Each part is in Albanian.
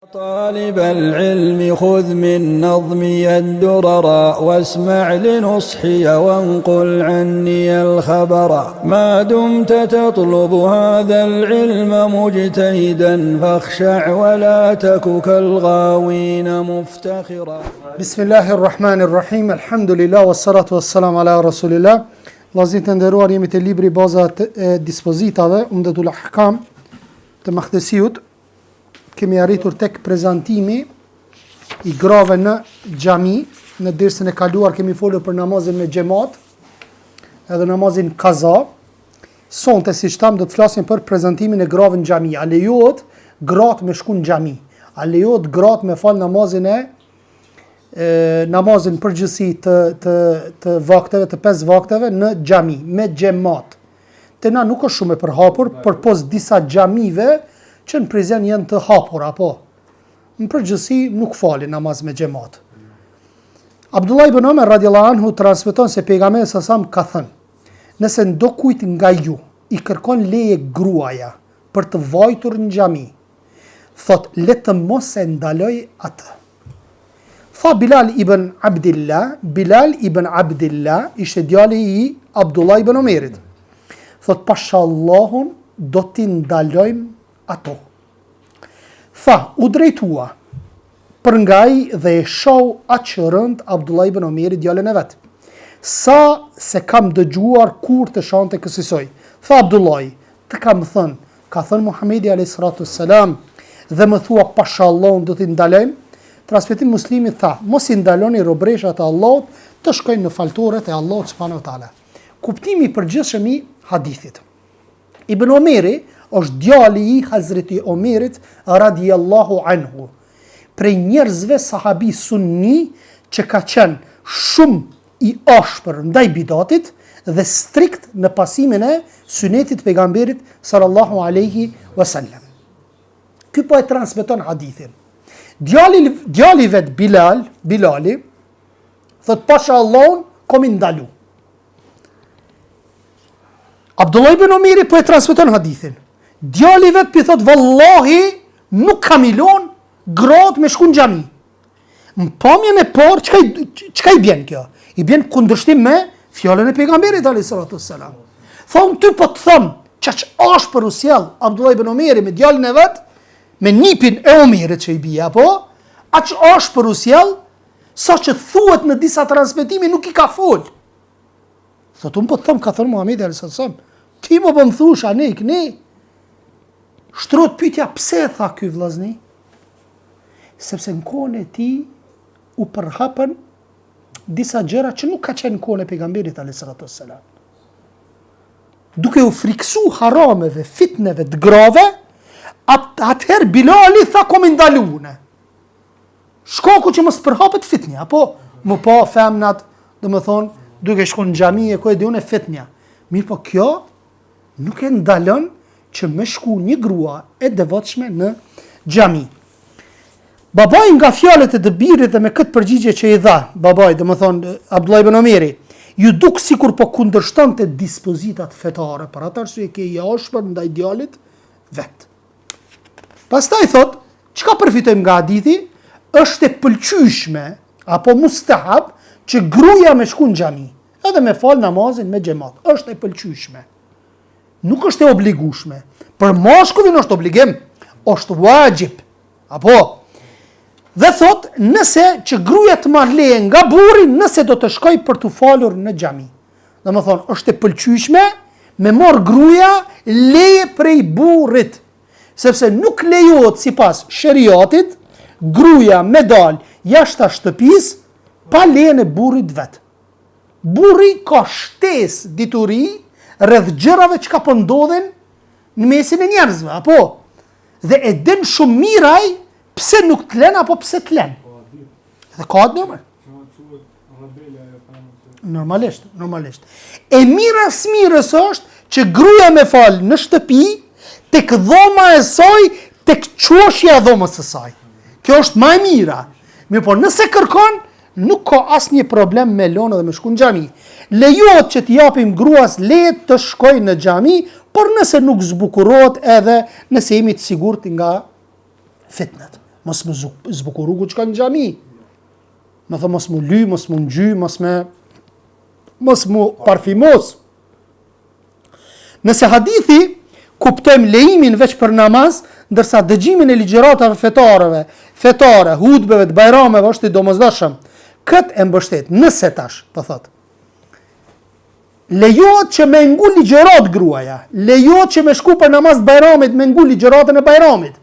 طالب العلم خذ من نظمي الدررا واسمع لنصحي وانقل عني الخبرا ما دمت تطلب هذا العلم مجتهدا فاخشع ولا تك كالغاوين مفتخرا بسم الله الرحمن الرحيم الحمد لله والصلاة والسلام على رسول الله Vllazën të nderuar jemi te libri Bazat e dispozitave Umdetul Ahkam të Makdisiut Kemi arritur tek prezantimi i grave në xhami. Në dersin e kaluar kemi folur për namazin me xhemat, edhe namazin kaza. Sonte siç thamë do të flasim për prezantimin e grave në xhami. A lejohet gratë me shku në xhami? A lejohet gratë me fal namazin e e namazin përgjithësi të të të vakteve, të pesë vakteve në xhami me xhemat. Te na nuk është shumë e përhapur, përpos disa xhamive që në Prizren janë të hapura, po. Në përgjithësi nuk falin namaz me xhemat. Abdullah ibn Omer radiallahu anhu transmeton se pejgamberi sa sam ka thënë: Nëse ndokujt nga ju i kërkon leje gruaja për të vajtur në xhami, thotë le të mos e ndalojë atë. Tha Bilal ibn Abdillah, Bilal ibn Abdillah ishte djali i Abdullah ibn Omerit. Thot pasha Allahun do t'i ndalojmë ato. Tha, u drejtua për nga ai dhe e shau aq rënd Abdullah ibn Omeri djalin e vet. Sa s'e kam dëgjuar kurrë të shante kësisoj. Tha Abdullahi, të kam thënë, Ka thënë Muhamedi alejhi salatu selam, dhe më thua pasha Allahun do t'i ndalojmë? Transmetim Muslimi tha, mos i ndaloni robreshat e Allahut të shkojnë në faltoret e Allahut subhanahu wa taala. Kuptimi i përgjithshëm i hadithit. Ibn Omeri është djali i Hazreti Omerit radiallahu anhu. Prej njerëzve sahabi sunni që ka qenë shumë i ashpër ndaj bidatit dhe strikt në pasimin e synetit të pejgamberit sallallahu alaihi wasallam. Ky po e transmeton hadithin. Djali djali vet Bilal, Bilali thot pasha Allahun kom i ndalu. Abdullah ibn Omeri po e transmeton hadithin. Djali vet pi thot vallahi nuk kam i lon gratë me shku në xhami. Në pamjen e parë, çka i, çka i bjen kjo? I bjen kundërshtim me fjalën e pejgamberit alayhi salatu wassalam. Tha unë ty po të them, qaq ashpër u sjell Abdullah ibn Omeri me djalin e vet, me nipin e Omerit që i bie, apo? Aq ashpër u sjell, sa që thuhet në disa transmetime nuk i ka fol. Thotë unë po të them, ka thënë Muhamedi alayhi salatu wassalam, ti më po më thush anej kënej. Shtrohet pyetja pse e tha ky vllazni? Sepse në kohën e tij u përhapën disa gjëra që nuk ka qenë në kohën e pejgamberit alayhi salatu wassalam. Duke u friksu harameve, fitneve të grave, at, atëherë Bilali tha kom i ndalu une. Shkaku që mos përhapet fitnja, apo më pa femnat, domethonë, duke shku në xhami e ku e di une fitnja. Mirëpo kjo nuk e ndalon që me shku një grua e devotshme në xhami. Babai nga fjalët e të birit dhe me këtë përgjigje që i dha, babai, domethonë Abdullah ibn Omeri, iu duk sikur po kundërshtonte dispozitat fetare, për atë arsye ke i ashpër ndaj djalit vet. Pastaj thot, çka përfitojmë nga hadithi, është e pëlqyeshme apo mustahab që gruaja me shku në xhami. Edhe me fal namazin me xhemat, është e pëlqyeshme. Nuk është e obligueshme. Për mashkullin është obligim, është vaxhib. Apo Dhe thot, nëse që gruaja të marrë leje nga burri, nëse do të shkojë për t'u falur në xhami. Domethonë, është e pëlqyeshme me marr gruaja leje prej burrit. Sepse nuk lejohet sipas sheriatit gruaja me dal jashtë shtëpisë pa lejen e burrit vet. Burri ka shtesë dituri rreth gjërave çka po ndodhin në mesin e njerëzve, apo? Dhe e din shumë mirë ai pse nuk të len apo pse të len. Dhe ka atë numër. Normalisht, normalisht. E mira së mirës është që gruaja me fal në shtëpi tek dhoma e saj, tek qoshja e dhomës së saj. Kjo është ma e mira. Mirëpo nëse kërkon, Nuk ka asnjë problem me lonë dhe me shku në xhami. Lejohet që t'i japim gruas leje të shkojë në xhami, por nëse nuk zbukurohet edhe nëse jemi të sigurt nga fitnet. Mos me zbukuru kur shkon në xhami. Me thonë mos m'u ly, mos m'u ngjy, mos me mos m'u parfymos. Nëse hadithi kuptojmë lejimin veç për namaz, ndërsa dëgjimin e ligjëratave fetareve, fetare, hutbeve të bajrameve është i domosdoshëm. Këtë e mbështet, nëse tash, po thotë. Lejohet që me ngu ligjërat gruaja, lejohet që me shku për namaz të bajramit, me ngu ligjëratën e bajramit.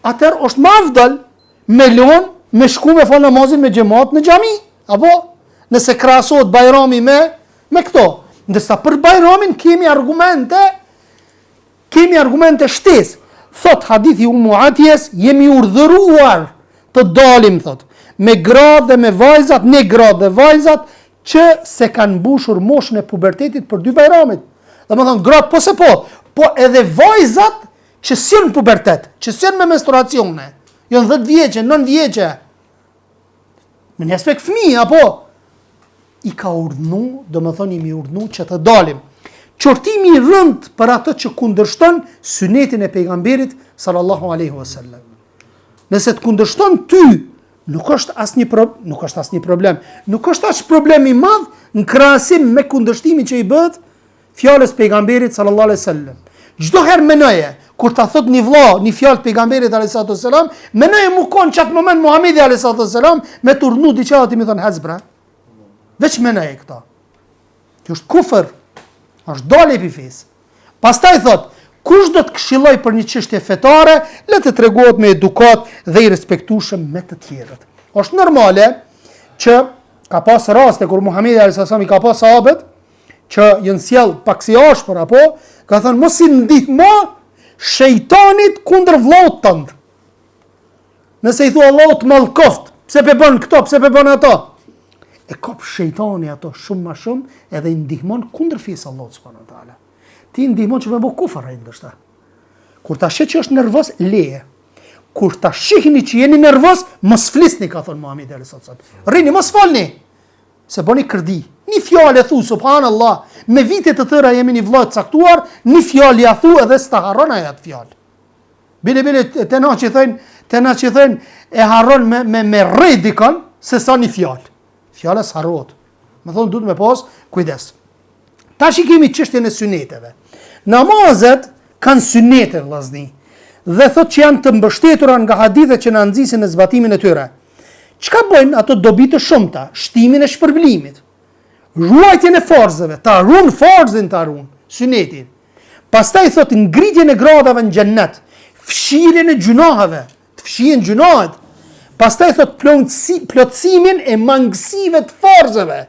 Atëherë është më afdal me lon me shku me fal namazin me xhemat në xhami, apo nëse krahasohet bajrami me me këto. Ndërsa për bajramin kemi argumente, kemi argumente shtesë. Thot hadithi Umu Atijes, jemi urdhëruar të dalim, thot, me gratë dhe me vajzat, ne gratë dhe vajzat, që s'e kanë mbushur moshën e pubertetit për dy bajramit. Domethënë, gratë po se po, po edhe vajzat që s'janë në pubertet, që s'janë me menstruacione, janë 10 vjeçe, 9 vjeçe, Në një aspekt fëmijë, apo? I ka urdhnu, domethënë jemi urdhnu që të dalim. Qortimi i rëndë për atë që kundërshton synetin e pejgamberit sallallahu alaihi wasallam. Nëse të kundërshton ty, nuk është asnjë pro, nuk është asnjë problem. Nuk është aq problem i madh në krahasim me kundërshtimin që i bëhet fjalës pejgamberit sallallahu alaihi wasallam. Çdo herë menoje kur ta thot një vëlla një fjalë të pejgamberit alaihi salatu wasallam, menoje mu kon qat moment Muhamedi alaihi salatu wasallam me t'urdhnu diçka ti me thon hec bre. Veç menoje këto. Kjo është kufër. Është dalje pi fesë. Pastaj thot, kush do të këshilloj për një çështje fetare, le të tregohet me edukat dhe i respektueshëm me të tjerët. Është normale që ka pas raste kur Muhamedi alaihi sallam i ka pas sahabët që janë sjell pak si ashpër apo ka thënë mos i ndihmo shejtanit kundër vllaut tënd. Nëse i thua Allahu të mallkoft, pse pe bën këto, pse pe bën ato? E kap shejtani ato shumë më shumë edhe i ndihmon kundër fesë Allahut subhanahu wa taala. Ti ndihmon që me bë kufër ai ndoshta. Kur ta sheh që është nervoz, leje. Kur ta shihni që jeni nervoz, mos flisni, ka thënë Muhamedi alaihi sallam. Rrini, mos folni. Se bëni kërdi. Një fjalë e thu, subhanallah, me vite të tëra jemi një vëlla të caktuar, një fjalë ja thu edhe s'ta harron ai atë fjalë. Bile bile te na që thojnë, te na që thojnë e harron me me me rreh dikon se sa një fjalë. Fjala s'harrohet. Me thonë duhet me pas kujdes. Tash i kemi çështjen e syneteve. Namazet kanë synete vëllazni. Dhe thotë që janë të mbështetura nga hadithet që na nxisin në zbatimin e tyre. Çka bëjnë ato dobi të shumta? Shtimin e shpërblimit. Ruajtjen e farzeve, ta run farzin ta run, synetin. Pastaj thotë ngritjen e gradave në xhennet, fshirjen e gjynaheve, të fshihen gjynahet. Pastaj thotë plotësi, plotësimin e mangësive të farzeve.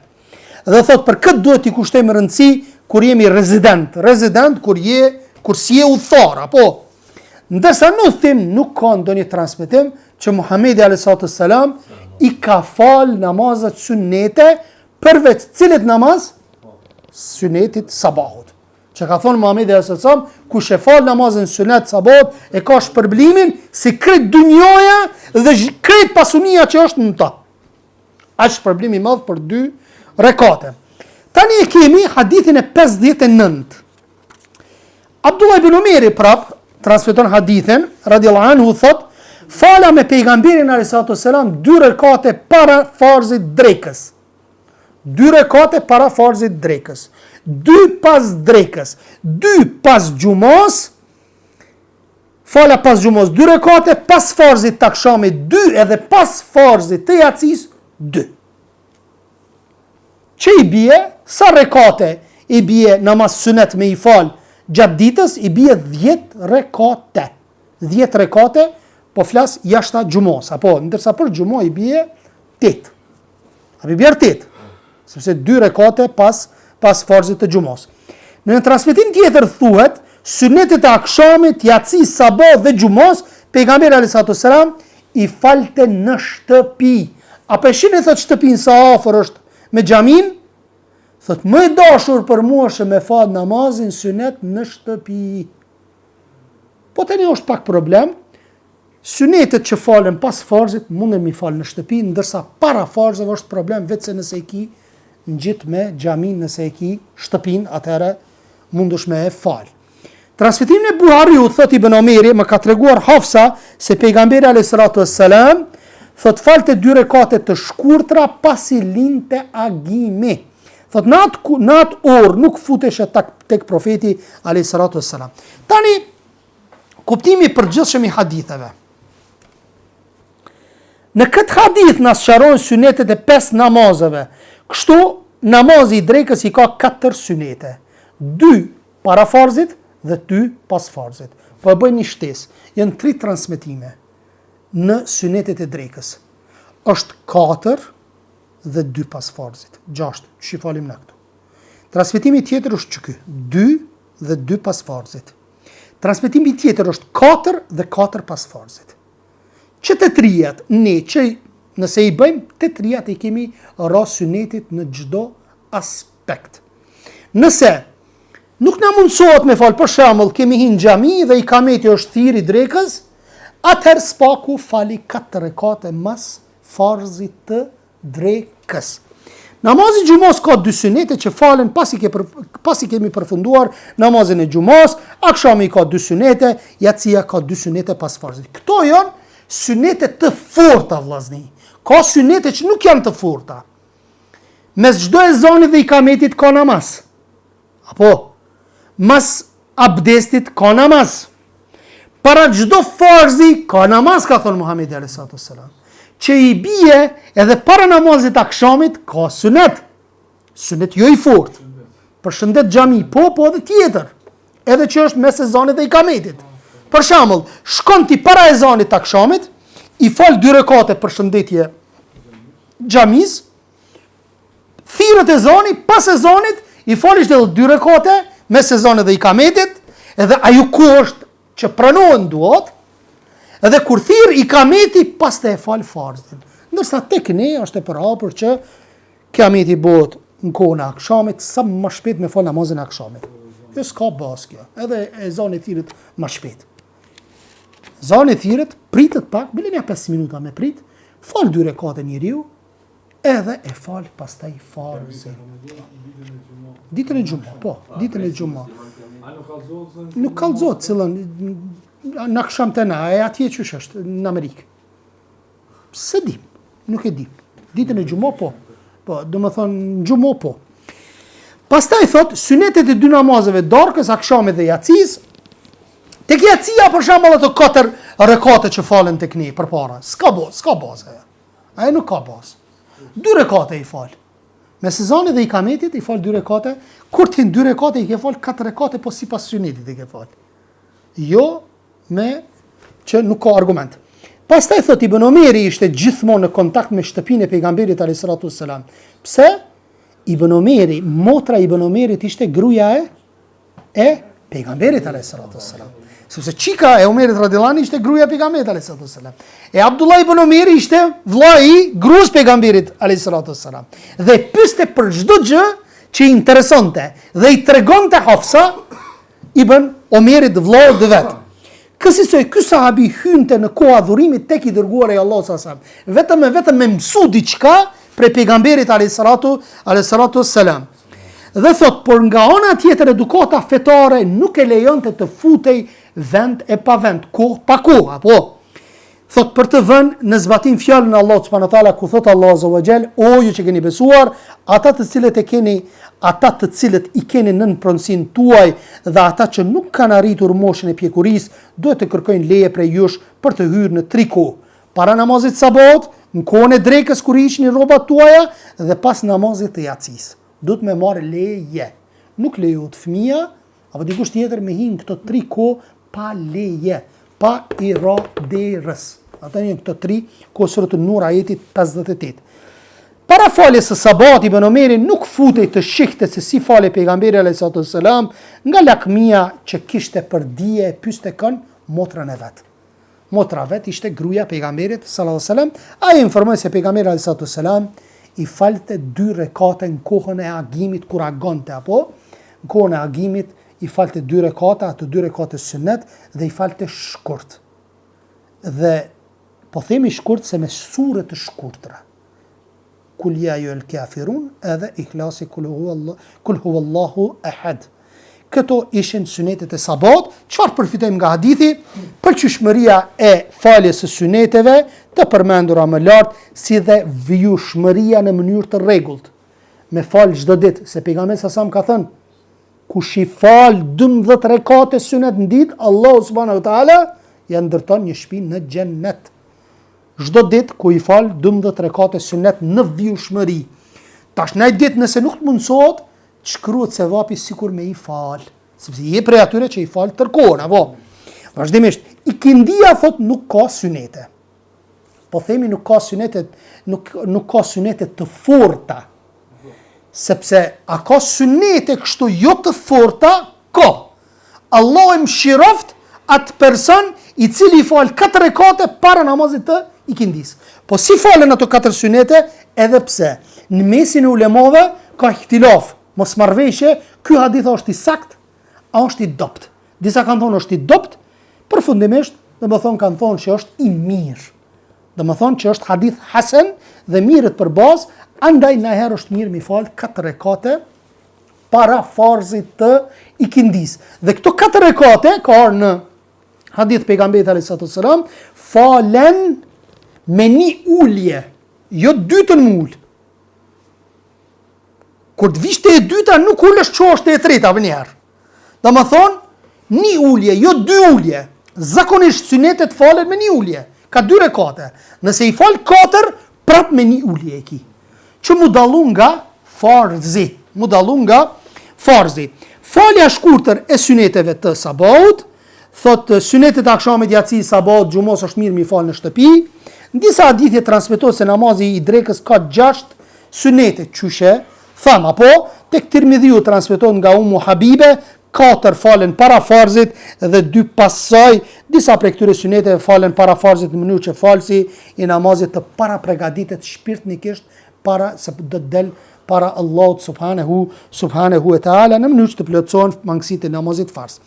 Dhe thotë për këtë duhet t'i kushtojmë rëndësi kur jemi rezident, rezident kur je kur s'je udhëtar, apo Ndërsa në udhëtim nuk ka ndonjë transmetim që Muhamedi alayhi salam i ka fal namazet synete përveç cilit namaz? Synetit sabahut. Që ka thonë Muhamedi alayhi salam, kush e fal namazin synet sabahut e ka shpërblimin si krejt dynjaja dhe krejt pasunia që është në ta. Aq shpërblim i madh për dy rekate. Tani e kemi hadithin e 59. Abdullah ibn Umeri prap transmeton hadithin radiallahu anhu thot fala me pejgamberin alayhi salatu selam dy rekate para farzit drekës. Dy rekate para farzit drekës. Dy pas drekës, dy pas xhumas Fala pas xhumas dy rekate, pas farzit të akshamit dy edhe pas farzit të jacisë dy. Që i bie, sa rekate i bie namaz synet me i fal gjatë ditës, i bie 10 rekate. 10 rekate, po flas jashta xhumas, apo ndërsa për xhuma i bie 8. A i bie 8? Sepse dy rekate pas pas farzit të xhumas. Në një transmetim tjetër thuhet, synetet e akshamit, jacisë, sabah dhe xhumas, pejgamberi alayhi salatu selam i falte në shtëpi. A po e shihni thot shtëpinë sa afër është me xhamin? Thot më e dashur për mua është me fal namazin synet në shtëpi. Po tani është pak problem, Synetet që falen pas farzit munden mi fal në shtëpi, ndërsa para farzeve është problem veç se nëse e ki ngjit me xhamin, nëse e ki shtëpinë, atëherë mundesh me e fal. Transmetimin e Buhariut thot Ibn Omeri, më ka treguar Hafsa se pejgamberi alayhi salatu wassalam thot falte dy rekate të shkurtra pasi linte agimi. Thot në atë në atë orë nuk futeshe tek tek profeti alayhi salatu wassalam. Tani kuptimi i përgjithshëm i haditheve. Në këtë hadith na sqarojnë synetet e pesë namazeve. Kështu namazi i drekës i ka katër synete. Dy para farzit dhe dy pas farzit. Po e bëj një shtesë. Janë tri transmetime në synetet e drekës. Është katër dhe dy pas farzit. Gjashtë, që i falim na këtu. Transmetimi tjetër është qeky, dy dhe dy pas farzit. Transmetimi tjetër është katër dhe katër pas farzit. Që të trijat, ne që nëse i bëjmë, të trijat i kemi ra synetit në çdo aspekt. Nëse nuk na mundësohet me falë, për shembull, kemi hi në xhami dhe ikameti është thirr i drekës, atëherë s'paku fali 4 rekate mas farzit të drekës. Namazi i xhumas ka dy synete që falen pasi, ke për, pasi kemi përfunduar namazin e xhumas, akshami ka dy synete, jacia ka dy synete pas farzit. Këto janë synete të forta, vllazni. Ka synete që nuk janë të forta. Mes çdo ezanit dhe ikametit ka namaz. Apo, mas abdestit ka namaz. Para çdo farzi ka namaz, ka thonë Muhammedi a.s. Që i bie edhe para namazit akshamit ka synet. Synet jo i fort. Përshëndet xhami, po, po edhe tjetër. Edhe që është mes ezanit dhe ikametit. Për shembull, shkon ti para ezanit të akshamit, i fal dy rekate përshëndetje xhamisë, Thirret ezani, pas ezanit, i falish edhe dy rekate, mes ezanit dhe ikametit, edhe ajo kohë është që pranohen duat, edhe kur thirr ikameti, pastaj e fal farzin. Ndërsa tek ne është e përhapur që kiameti bëhet në kohën e akshamit, sa më shpejt me fal namazin e akshamit. Jo s'ka bazë kjo, edhe ezani thirret më shpejt. Ezani thirret, pritet pak, bile nja 5 minuta me prit, fal dy rekate njeriu, Edhe e fal pastaj farzin. Ditën e xhuma, po, ditën e xhuma. Nuk kallxohet cilën në aksham te na, e atje qysh është në Amerikë. S'e dim, nuk e dim. Ditën e xhuma po. Po, domethonë në xhuma po. Pastaj thot, synetet e dy namazeve, darkës, akshamit dhe jacisë, tek jacia për shembull ato katër rekate që falen tek ne përpara. S'ka bo, s'ka bazë. Ajo nuk ka bazë. Dy rekate i fal. Mes ezanit dhe ikametit i fal dy rekate. Kur të dy rekate i ke fal katër rekate, po sipas synetit i ke fal. Jo me që nuk ka argument. Pastaj thot Ibn Omeri ishte gjithmonë në kontakt me shtëpinë e pejgamberit alayhi salatu selam. Pse? Ibn Omeri, motra e Ibn Omerit ishte gruaja e e pejgamberit alayhi salatu wassalam. Sepse çika e Omerit radhiyallahu anhu ishte gruaja e pejgamberit alayhi salatu wassalam. E Abdullah ibn Omeri ishte vëllai i gruas pejgamberit alayhi salatu wassalam. Dhe pyeste për çdo gjë që i interesonte dhe i tregonte Hafsa ibn Omerit vëllaut të vet. Kësisoj, ky sahabi hynte në kohë adhurimit tek i dërguari i Allahut sallallahu alaihi wasallam, vetëm e vetëm me mësu diçka prej pejgamberit alayhi salatu alayhi salatu wassalam. Dhe thotë, por nga ana tjetër edukata fetare nuk e lejonte të futej vend e pa vend, kohë pa kohë, apo? Thotë për të vënë në zbatim fjalën e Allahut subhanahu wa taala ku thotë Allahu azza wa jall, o ju që keni besuar, ata të cilët e keni, ata të cilët i keni nën pronësinë tuaj dhe ata që nuk kanë arritur moshën e pjekurisë, duhet të kërkojnë leje prej jush për të hyrë në tri kohë. Para namazit sabahut, në kohën e drekës kur i hiqni rrobat tuaja dhe pas namazit të jacisë. Duhet me marrë leje. Nuk lejohet fëmija apo dikush tjetër me hi në këto tri kohë pa leje, pa i ra derës. Ato janë këto tri kohë suretu Nur ajeti 58. Para faljes së sabahut Ibn Omeri nuk futej të shihte se si falej pejgamberi alayhi salatu selam nga lakmia që kishte për dije e pyeste kënd motrën e vet. Motra vet ishte gruaja e pejgamberit sallallahu alejhi wasallam, ajo informoi se pejgamberi alejhi salatu wasalam i falte dy rekate në kohën e agimit kur agonte apo në kohën e agimit i falte dy rekate, ato dy rekate synet dhe i falte shkurt. Dhe po themi shkurt se me sure të shkurtra. Kul ja ejjuhel kafirun edhe Ihlasi kul huwa kul huwa Allahu ehad. Këto ishin synetet e sabahut. Çfarë përfitojmë nga hadithi? Pëlqyeshmëria e faljes së syneteve të përmendura më lart, si dhe vijushmëria në mënyrë të rregullt. Me fal çdo ditë, se pejgamberi sa ka thënë, kush i fal 12 rekate synet në ditë, Allahu subhanahu wa taala ja ndërton një shtëpi në xhennet. Çdo ditë ku i fal 12 rekate synet në vijushmëri. Tash naj ditë nëse nuk të mundsohet, të shkruhet sevapi sikur me i fal, sepse je prej atyre që i fal tërë kohën, apo? Vazhdimisht, ikindia thot nuk ka synete. Po themi nuk ka synete, nuk nuk ka synete të forta. Sepse a ka synete kështu jo të forta? Ka. Allahu e mëshiroft atë person i cili i fal katër rekate para namazit të ikindisë. Po si falen ato katër synete edhe pse në mesin e ulemave ka ihtilaf, mosmarrëveshje, ky hadith është i sakt, a është i dobt. Disa kanë thonë është i dobt, përfundimisht, domethënë kanë thonë që është i mirë. Domethënë që është hadith hasen dhe mirret për bazë, andaj najherë është mirë mi fal katër rekate para farzit të ikindisë. Dhe këto katër rekate, ka ardhur në hadith pejgamberit alayhi salatu selam, falen me një ulje, jo dytën m'u ul. Kur të vish te e dyta, nuk ulesh çohesh te e treta, menjëherë. Domethonë, një ulje, jo dy ulje. Zakonisht synetet falen me një ulje. Ka dy rekate. Nëse i fal katër, prap me një ulje e ki. Që mu dallu nga farzi, mu dallu nga farzi. Falja e shkurtër e syneteve të sabahut, thot synetet e akshamit, jacisë, sabahut, xhumasë është mirë mi fal në shtëpi. Në disa hadithe transmetohet se namazi i drekës ka 6 synete, qysh e thamë, apo tek Tirmidhiu transmetohet nga Umu Habibe, katër falen para farzit dhe dy pas saj, disa prej këtyre syneteve falen para farzit në mënyrë që falësi i namazit të parapregaditet shpirtnikisht para se do të del para Allahut subhanehu subhanehu e teala në mënyrë që të plotësohen mangësitë e namazit farz.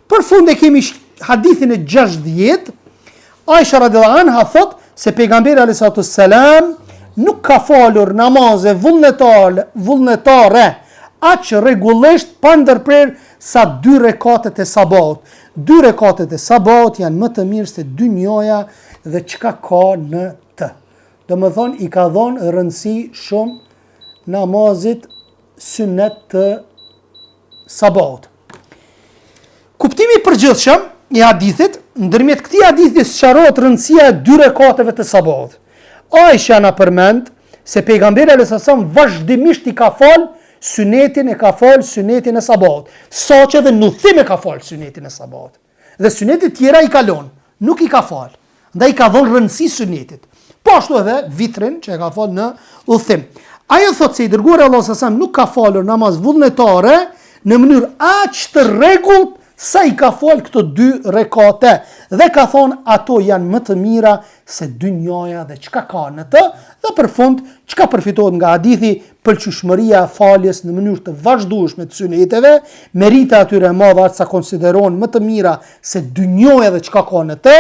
Për fund e kemi hadithin e 60 Aisha radhiyallahu anha thot se pejgamberi alayhi salatu selam nuk ka falur namaze vullnetare, vullnetare aq rregullisht pa ndërprerë sa dy rekatet e sabahut. Dy rekatet e sabahut janë më të mirë se dynjaja dhe çka ka në të. Domethonë i ka dhonë rëndësi shumë namazit synet të sabahut. Kuptimi i përgjithshëm i hadithit, ndërmjet këtij hadithi sqarohet rëndësia e dy rekateve të sabahut. Aisha na përmend se pejgamberi alayhis salam vazhdimisht i ka fal synetin e ka fal synetin e sabahut, saqë edhe në udhëtim e ka fal synetin e sabahut. Dhe synetet tjera i ka lon, nuk i ka fal. Ndaj i ka dhënë rëndësi synetit. Po ashtu edhe vitrin që e ka fal në udhëtim. Ajo thotë se i dërguari i Allahut sallallahu alajhi wasallam nuk ka falur namaz vullnetare në mënyrë aq të rregullt sa i ka fal këto dy rekate dhe ka thonë ato janë më të mira se dynjaja dhe çka ka në të dhe për fund çka përfitohet nga hadithi pëlqyeshmëria e faljes në mënyrë të vazhdueshme të syneteve, merita e tyre e madhe aq sa konsiderohen më të mira se dynjaja dhe çka ka në të,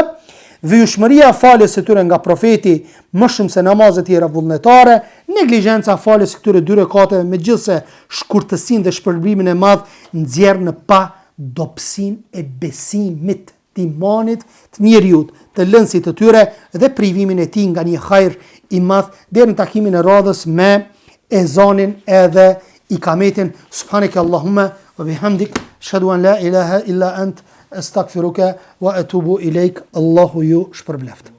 vijueshmëria e faljes së tyre nga profeti më shumë se namazet tjera vullnetare, neglizhenca e faljes së këtyre dy rekateve megjithëse shkurtësinë dhe shpërblimin e madh nxjerr në pah dobësinë e besimit. të imanit të njeriut, të lënësit të tyre dhe privimin e tij nga një hajr i madh deri në takimin e radhës me ezanin edhe ikametin subhaneke allahumma wa bihamdik ashhadu an la ilaha illa ant astaghfiruka wa atubu ilaik Allahu ju shpërbleft.